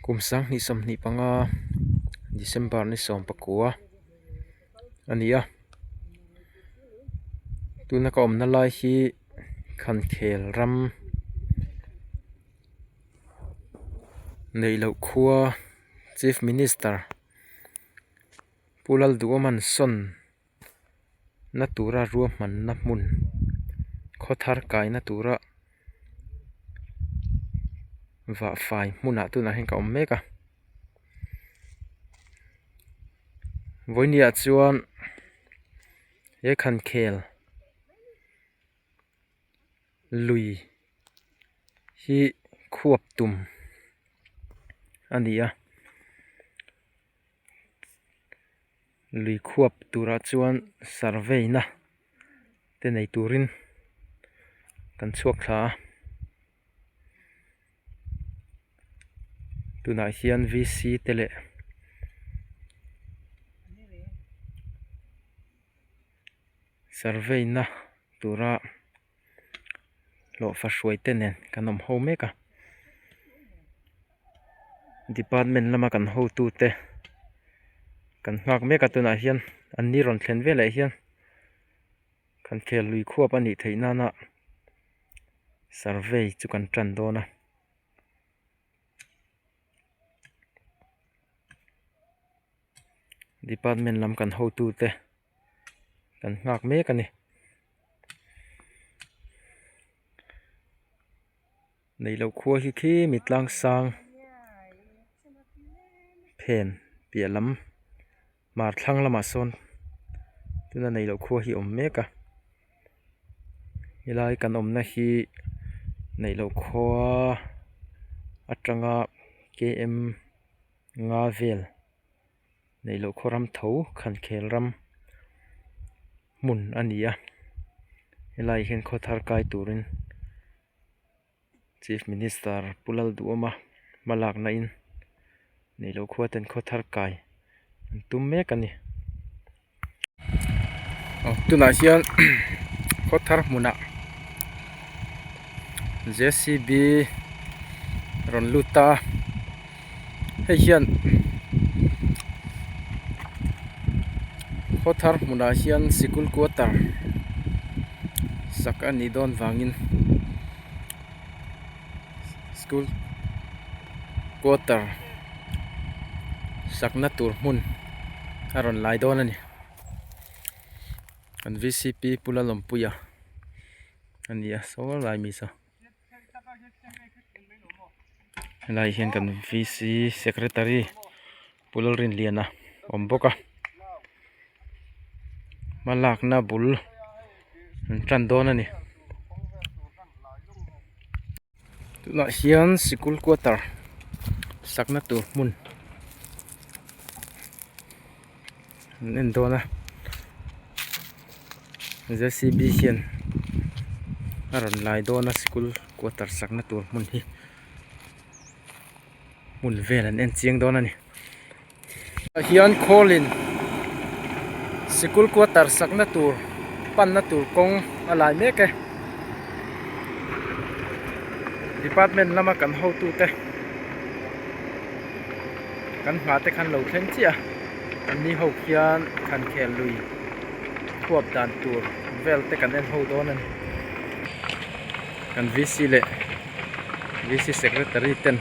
Kum 2025 December ni 19 a ni a tuna ka awmna lai hi Khankhel ram neih loh khua Chief Minister Pu Lalduhawman sawn na tura ruahmanna hmun khaw thar kaina tura vah fai hmunah tunah hian ka awm mek a vawinia chuan he khankhel lui hi khuap tum a ni a. Lui khuap turah chuan survey na te nei turin kan chhuak thla a tunah hian v c te leh survey na tura hlawhfa hruai te nen kan awm ho mek a department lama kan hotu te kan nghak mek a tunah hian an ni rawn thlen veleh hian kan khel lui khuap a nih theih nana survey chu kan tan dawn a. Department lam kan hotu te kan nghak mek a ni. Neihloh khua hi khi mi tlang sang phen piah lam hmar thlang lamah sawn tuna neihloh khua hi a awm mek a helai kan awmna hi neihloh khua atanga km nga vel neihloh khaw ram tho khankhel ram hmun a ni a helaiah hian khaw thar kai turin chief minister pu Lalduhawma hma lakna in neihloh khua ten khaw thar kai an tum mek a ni. Aw tunah hian khaw thar hmunah j c b rawn lut ta a hei hian khaw thar hmunah hian sikul quarter sak a nih dawn vangin school quarter sakna tur hmun a rawn lai dawn a ni kan v c p pu Lalawmpuia a ni a saw lai mi saw helai hian kan v c secretary pu Lalrinliana a awm bawk a hma lakna bul an tan dawn a ni. Tunah hian sikul quarter sakna tur hmun an en dawn a j c b hian a rawn lai dawn a sikul quarter sakna tur hmun hi hmun vel an en chiang dawn a ni ah hian khawlin sikul quarter sakna tur panna tur kawng a lai mek e department lama kan hotu te kan nghah te khan lo thleng chiah a an ni ho khian khan khel lui khuap dan tur vel te kan en ho dawn a ni kan v c leh v c secretary ten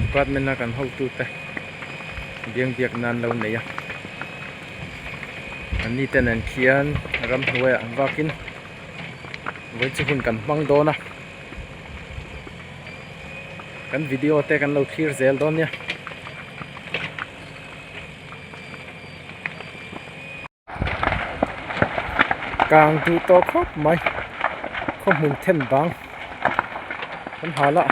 department a kan hotu te biang biak nan lo nei a an ni te nen khian ramhnuaiah an vak in vawi chu hun kan hmang dawn a kan video te kan lo thlir zel dawn nia. Kang duh tawh khawp mai khaw hmun then bang kan hal a.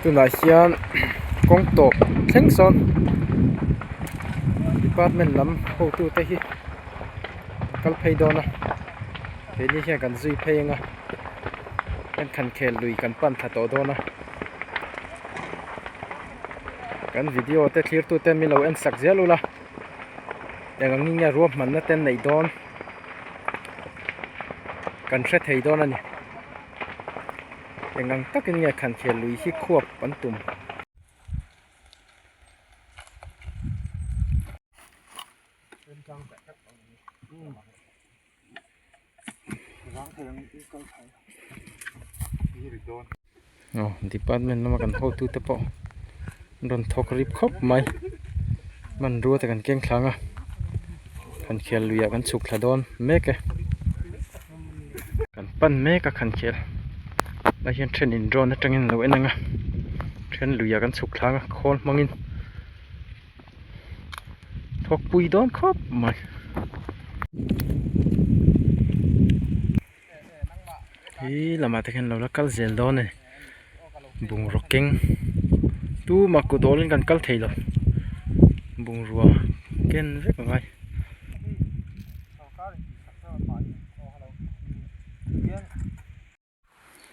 Tunah hian kawng tawp thleng sawn department lam hotute hi an kal phei dawn a keini hian kan zui phei ang a. Kan khan khel lui kan pan thla tawh dawn a kan video te thlir tu ten min lo en sak zel ula eng ang in nge ruahmanna te an neih dawn. Kan hre thei dawn a ni. Eng ang takin nge Khankhel lui hi khuap an tum. Aw department lama kan hotute pawh an rawn thawk rip khawp mai hmanrua te kan keng thlang a khankhel luiah kan chhuk thla dawn mek e kan pan mek a khankhel lai hian then in drone atangin alo en ang a then luiah kan chhuk thlang a khawl hmangin. Thawk pui dawn khawp mai. He lamah te khian lo la kal zel dawn a ni. Bungraw keng tumah kut awlin kan kal thei lo. Bungrua ken vek a ngai.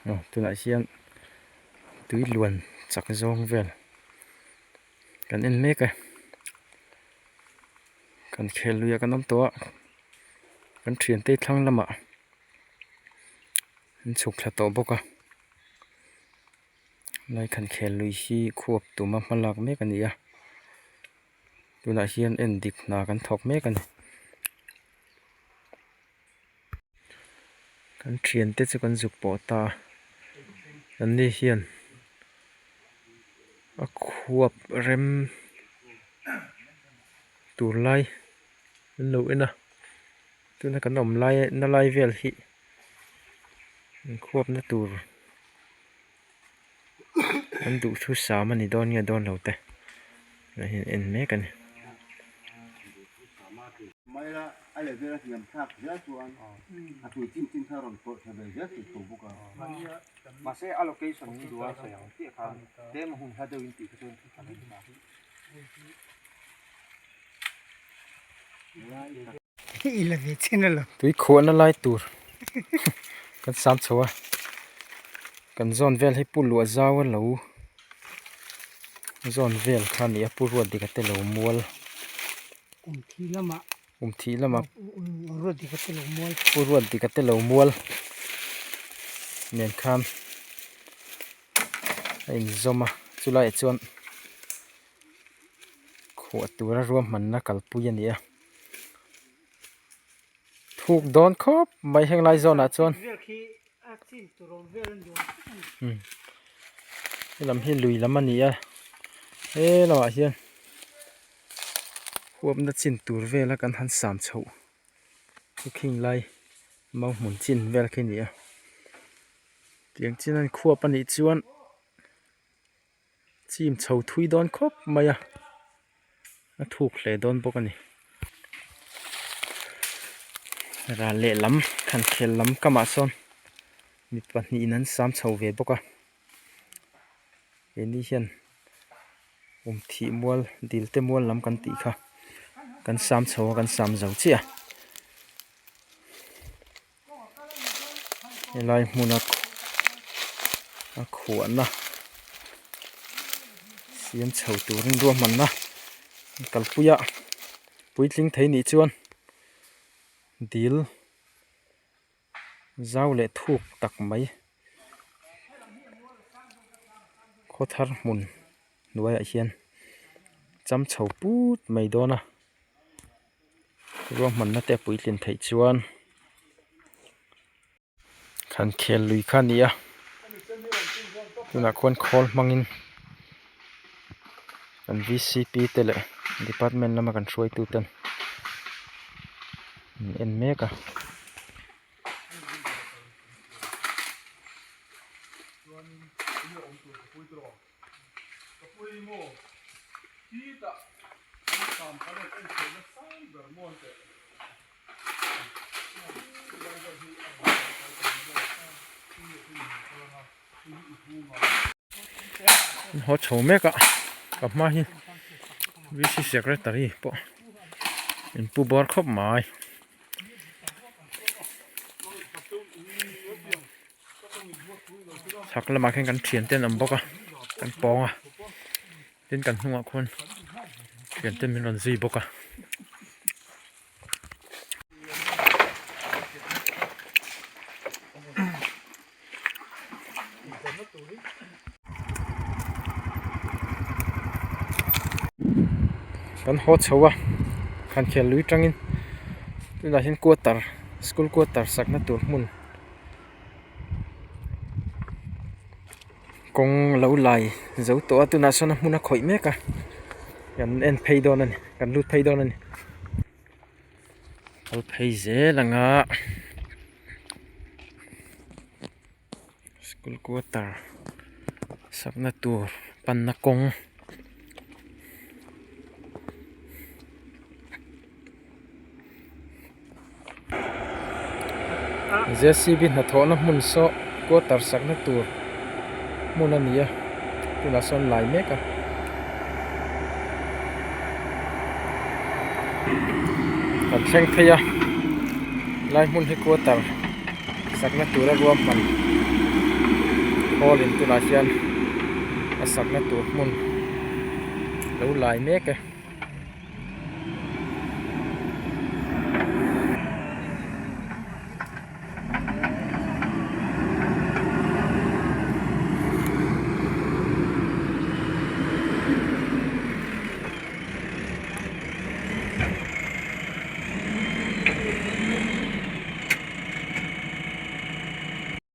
Aw tunah hian tui luan chak zawng vel kan en mek a kan khel lui ah kan awm tawh a kan thiante thlang lamah an chhuk thla tawh bawk a lai khan khel lui hi khuap tuma hma lak mek a ni a tunah hian en dik hna kan thawk mek a ni. Kan thiante chu kan zuk pawh ta a an ni hian a khuap rem tur lai an lo en a tuna kan awm lai na lai vel hi an khuap na tur an duhthusam a ni dawn nge dawn lo te tah hian en mek a ni. Tui khuahna lai tur kan sam chho a kan zawn vel hi pu luah zau a lo zawn vel kha a ni a pu ruat dik a te lo mual kum thih lamah pu ruat dik a te lo mual nen khan a inzawm a chulaiah chuan. Khuah tura ruahmanna kalpui a ni a thuk dawn khawp mai heng lai zawnah chuan helam hi lui lam a ni a he lamah hian huapna chin tur vela kan han sam chhoh chu khing lai mau hmun chin vel khi a ni a tiang chin a khuap a nih chuan. Chim chho thui dawn khawp mai a a thuk hle dawn bawk a ni ral lehlam khankhel lam kamah sawn mi pahnihin an sam chho ve bawk a keini hian awmthih mual dil te mual lam kan tih kha kan sam chho a kan sam zo chiah a. Helai hmuna a khuahna siam chho turin ruahmanna an kalpui a puitling thei nih chuan dil zau leh thuk tak mai khawthar hmun hnuaiah hian cham chho put mai dawn a. Ruahmanna te a puitlin theih chuan kan khel lui kha a ni a tunah khuan khawl hmangin kan v c p te leh department lama kan hruaitu ten an en mek a. Haw chho mek a ka hma hi V C secretary pawh in pu bawr khawp mai. Chhak lamah khian kan thian te an awm bawk a kan pawng a tin kan hnungah khuan thian te min rawn zui bawk a. Kan haw chho a Khankhel lui tangin tunah hian quarter school quarter sakna tur hmun kawng lo lai zo tawh a tunah sawn a hmun a khawih mek a kan en phei dawn a ni kan lut phei dawn a ni. Kal phei zel ang a school quarter sakna tur panna kawng J C B hnathawhna hmun saw quarter sakna tur hmun a ni a tunah sawn lai mek a. Kan thleng phei a lai hmun hi quarter sakna tura ruahman hall in tunah hian a sakna tur hmun lo lai mek e.